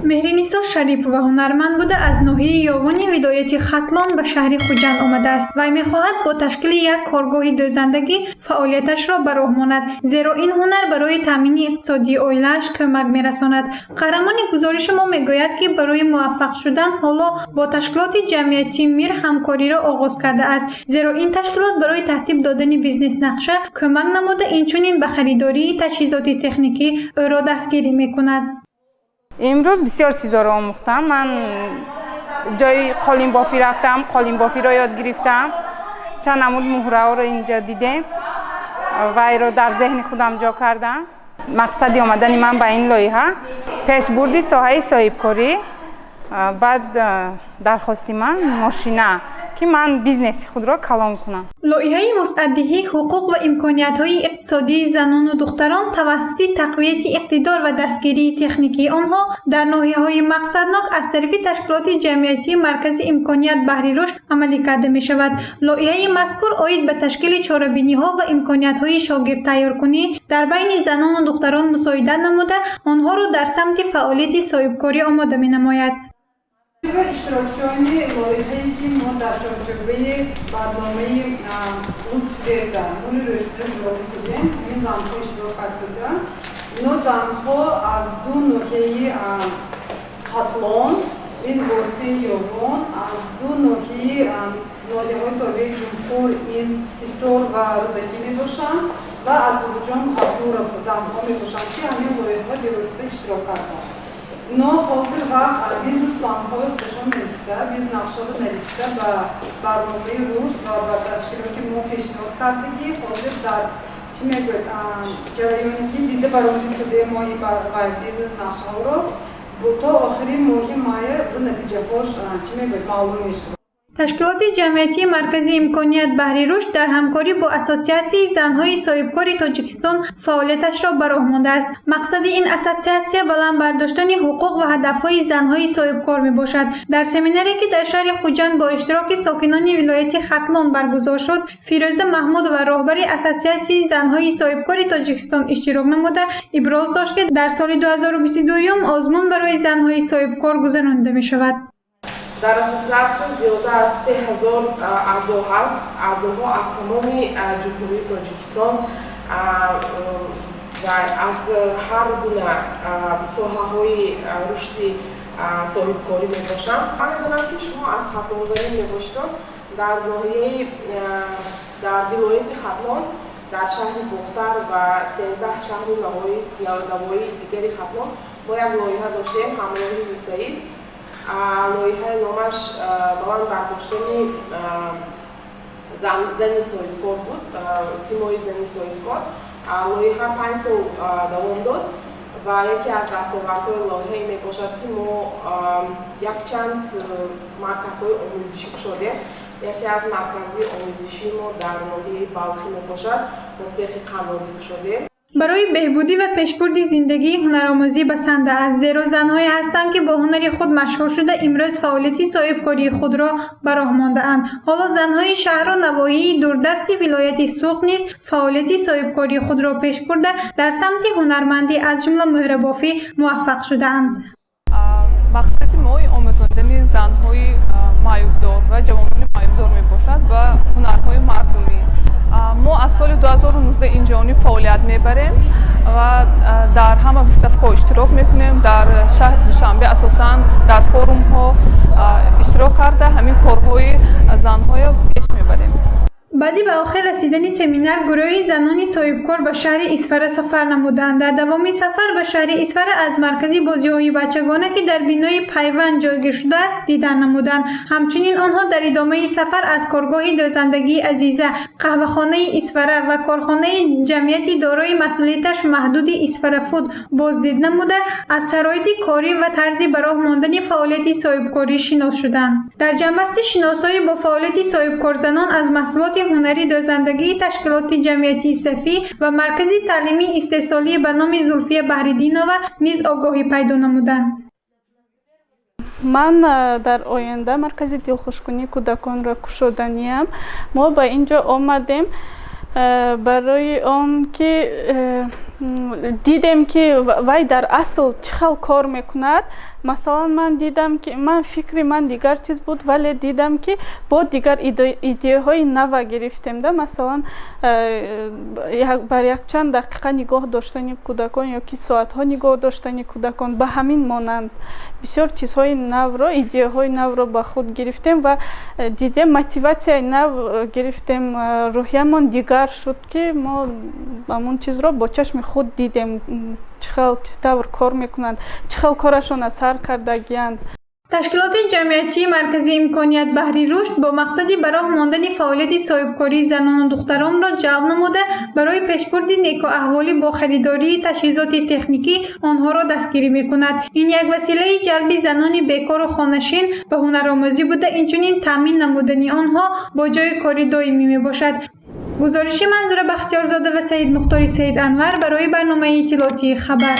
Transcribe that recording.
Меҳринисо Шарипова ҳунарманд буда, аз ноҳияи Ёвони вилояти Хатлон ба шаҳри Хуҷанд омадааст. Вай мехоҳад бо ташкили як коргоҳи дӯзандагӣ фаъолияташро ба роҳ монад, зеро ин ҳунар барои таъмини иқтисодии оилааш кӯмак мерасонад. Қаҳрамони гузориши мо мегӯяд, ки барои муваффақ шудан ҳоло бо ташкилоти ҷамъиятии «Мир» ҳамкориро оғоз кардааст, зеро ин ташкилот барои тартиб додани бизнес-нақша кӯмак намуда, инчунин ба харидории таҷҳизоти техникӣ ӯро дастгирӣ мекунад. Имрӯз бисёр чизоро омӯхтам. Ман ҷои қолинбофӣ рафтам, қолинбофиро ёд гирифтам. Чанд намуд муҳраҳоро инҷо дидем, вайро дар зеҳни худам ҷо кардам. Мақсади омадани ман ба ин лоиҳа пешбурди соҳаи соҳибкорӣ. Баъд дархости ман мошина, ки ман бизнеси худро калон кунам. Лоиҳаи вусъатдиҳии ҳуқуқ ва имкониятҳои иқтисодии занону духтарон тавассути тақвияти иқтидор ва дастгирии техникии онҳо дар ноҳияҳои мақсаднок аз тарафи ташкилоти ҷамъиятии Маркази имконият баҳри рушд амалӣ карда мешавад. Лоиҳаи мазкур оид ба ташкили чорабиниҳо ва имкониятҳои шогирдтайёркунӣ дар байни занону духтарон мусоидат намуда, онҳоро дар самти фаъолияти соҳибкорӣ омода менамояд. Иштирокчиёни лоиҳае, ки мо дар чорчӯбаи барномаи «Луч света», нури рӯшноӣ гузаронистодем, ҳамин занҳо иштирок карданд. Ино занҳо аз ду ноҳияи Хатлон, ин Восеъ, Ёвон, аз ду ноҳияҳои тобеи ҷумҳур, ин Ҳисор ва Рӯдакӣ мебошанд ва аз Бобоҷон Ғафуров занҳо мебошанд, ки ҳамин лоиҳа бевосита иштирок карданд. Ино ҳозир вақт бизнес-планҳои худашон нависта, бизнес-нақшаро нависта, ба барномаи рушд ва ба ташкилоти мо пешниҳод кардагӣ. Ҳозир дар, чӣ мегӯяд, ҷараёне, ки дида баромадистодаи моҳи бизнес-нақшаҳоро то охири моҳи мая натиҷаҳош, чӣ мегӯяд, маълум мешавад. Ташкилоти ҷамъиятии Маркази имконият баҳри рушд дар ҳамкорӣ бо Ассотсиатсияи занҳои соҳибкори Тоҷикистон фаъолияташро ба роҳ мондааст. Мақсади ин ассотсиатсия баланд бардоштани ҳуқуқ ва ҳадафҳои занҳои соҳибкор мебошад. Дар семинаре, ки дар шаҳри Хуҷанд бо иштироки сокинони вилояти Хатлон баргузор шуд, Фирӯза Маҳмудова, роҳбари Ассотсиатсияи занҳои соҳибкори Тоҷикистон, иштирок намуда, иброз дошт, ки дар соли 2022 озмун барои занҳои соҳибкор гузаронида мешавад. Дар ассотсиатсия зиёда аз 3000 аъзо ҳаст. Аъзоҳо аз тамоми Ҷумҳурии Тоҷикистон ва аз ҳар гуна соҳаҳои рушди соҳибкорӣ мебошанд. Ман медонам, ки шумо аз хатлонзамин мебошед. Дар ноҳияи, дар вилояти Хатлон, дар шаҳри Бохтар ва 13 шаҳру навоҳии дигари Хатлон мо як лоиҳа доштем ҳамроҳи ЮСАИД. Лоиҳаи номаш баланд бардоштани зани соҳибкор буд, симои зани соҳибкор. Лоиҳа 5 сол давом дод ва яке аз дастовардҳои лоиҳае мебошад, ки мо якчанд марказҳои омӯзишӣ кушодем. Яке аз маркази омӯзишии мо дар ноҳияи Балхӣ мебошад, мо цехи қаннодӣ кушодем. Барои беҳбудӣ ва пешбурди зиндагӣ ҳунаромӯзӣ басанда аст, зеро занҳое ҳастанд, ки бо ҳунари худ машҳур шуда, имрӯз фаъолияти соҳибкории худро ба роҳ мондаанд. Ҳоло занҳои шаҳру навоҳии дурдасти вилояти Суғд низ фаъолияти соҳибкории худро пеш бурда, дар самти ҳунармандӣ, аз ҷумла муҳрабофӣ муваффақ шудаанд. Мақсади мо омӯзондани занҳои маъюбдор ва ҷавонони маъюбдор мебошад ба ҳунарҳои мардумӣ. Мо аз соли 2019 инҷониб фаъолият мебарем ва дар ҳама выставкаҳо иштирок мекунем. Дар шаҳри Душанбе асосан дар форумҳо иштирок карда, ҳамин корҳои занҳоро пеш мебарем. Баъди ба охир расидани семинар гурӯҳи занони соҳибкор ба шаҳри Исфара сафар намуданд. Дар давоми сафар ба шаҳри Исфара аз маркази бозиҳои бачагона, ки дар бинои Пайванд ҷойгир шудааст, дидан намуданд. Ҳамчунин онҳо дар идомаи сафар аз коргоҳи дӯзандагии Азиза, қаҳвахонаи Исфара ва корхонаи ҷамъияти дорои масъулияташ маҳдуди Исфарафуд боздид намуда, аз шароити корӣ ва тарзи ба роҳ мондани фаъолияти соҳибкорӣ шинос шуданд. Дар ҷамъбасти шиносоӣ бо фаъолияти соҳибкорзанон аз маҳсулоти ҳунари дӯзандагии ташкилоти ҷамъиятии Сафӣ ва маркази таълимии истеҳсолӣ ба номи Зулфия Баҳриддинова низ огоҳӣ пайдо намуданд. Ман дар оянда маркази дилхушкунии кӯдаконро кушоданиям. Мо ба ин ҷо омадем барои он ки Дидем, ки вай дар асл чӣ хел кор мекунад. Масалан, ман дидам, ки ман фикри ман дигар чиз буд, вале дидам, ки бо дигар идеяҳои нава гирифтем да. Масалан, бар якчанд дақиқа нигоҳ доштани кӯдакон ё ки соатҳо нигоҳ доштани кӯдакон, ба ҳамин монанд бисёр чизҳои навро, идеяҳои навро ба худ гирифтем ва дидем, мотиватсияи нав гирифтем, рӯҳиямон дигар шуд, ки мо ҳамон чизро бо чашми худ дидем, чӣ хел, чӣ тавр кор мекунанд, чӣ хел корашонро сар кардагиянд. Ташкилоти ҷамъиятии Маркази имконият баҳри рушд бо мақсади ба роҳ мондани фаъолияти соҳибкории занону духтаронро ҷалб намуда, барои пешбурди некӯаҳволӣ бо харидории таҷҳизоти техникӣ онҳоро дастгирӣ мекунад. Ин як василаи ҷалби занони бекору хонашин ба ҳунаромӯзӣ буда, инчунин таъмин намудани онҳо бо ҷойи кори доимӣ мебошад. Гузориши Манзура Бахтиёрзода ва Саидмухтори Саид Анвар барои барномаи иттилоотии «Хабар».